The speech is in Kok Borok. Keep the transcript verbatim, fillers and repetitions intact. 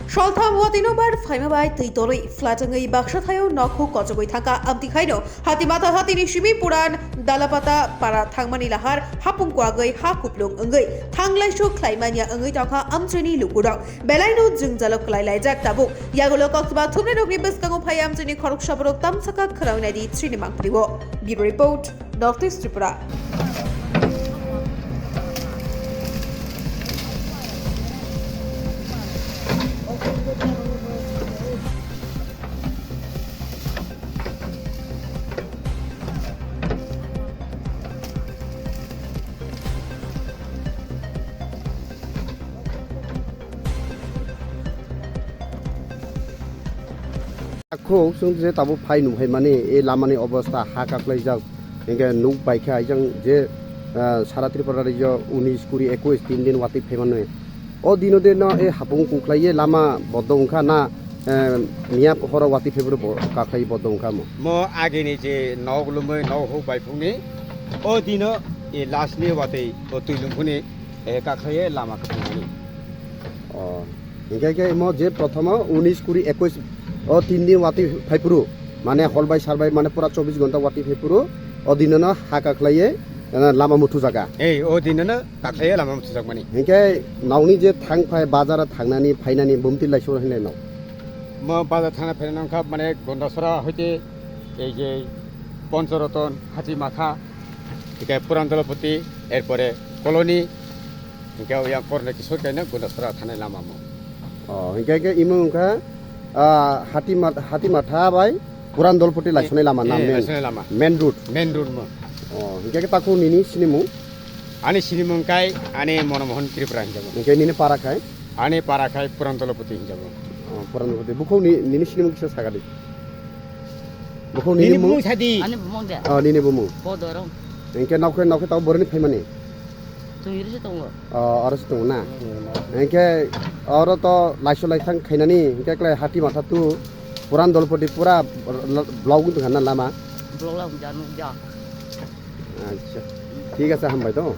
Soltham watino bar phaima bai twi torwi flat wngwi baksa thaio nokhuk kochogwi thangkha. Amtwi khaino Hatimata hatini simi Puran Dalapata para thangmani lahar hapung kwagwi ha kuplung wngwi thanglaisu khlaimanya wngwi tongkha amchini lukurok. Belaino jwngjalo kwlai laijak tabuk. Yagulo koktwma thumni nokni bwskango phai amchini khoroksa borok tamsaka khwnawi naidi chini mangprio. Bureau Report, North East Tripura. Khuk chwng je tabuk phai nung phaimani, e lamani obostha ha kaklaijak, hinkhe nuk baikha, jang je, ah, sara Tripura rajyo unis kuri ekwis tin din watwi phaimani. O dino de no e hapung kuklaiye lama bodo wngkha na, eh, miya horo watwi phaiphuru bo kaklai bodo wngkha mo? Mo agini je nok lumwi nok huk bai phungni o dino e last ni watwi o twi lungphuni e kaklaiye lama kwthwngmani. O, hinkhe khe mo je prothomo unis kuri ekwis o tin din watwi phaiphuru, mane hol bai sar bai mane pura chobbish ghonta watwi phaiphuru o dino no ha kaklaiye, eh, lama muthu jaga. Ei, o dino no Kakhaiya lama muchujak mani. Hinkhe nokni je thang phai bazar thangnani phainani bumti laisura hinlai no? Mo bazar thangna phainani wngkha mane Gondasora hoite ei je Ponchoroton, Hatimatha, hinkhe Puran Dolopoti, erpore Colony, hinkhe oyang Kornoi Kishore kaino Gondasora thangnai lama mo. O, hinkhe khe imo wngkha, ah, Hatima-, Hatimatha bai Puran Dolpoti laisonai lama na Eh, main, laisonai lama. Main road. Main road mo. O, hinkhe khe takhuk nini sinimung? Ani sinimung kai, ani Monomohon Tripura hinjago. Hinkhe nini para khai? Ani para khai Puran Dolopoti hinjago. O, Puran Dolpoti. Bukhuk ni, nini sinimung kisa sagadi. Bukhuk nini Nini mung? Bumung sadi. Ani bumung de. O, nini bumung. Bodorong. Hinkhe nokhe, nokhe tau borini phaimani? Twi rwse tongo. O, oro se tongo na? Hmm. Hinkhe oro to laiso laithang khainani, hinkhe klai Hatimatha to Puran Dolpoti pura l-, l-, block wngtong kha na lama? Block la hwnja nukja. Acha. Thik ase, hambai to.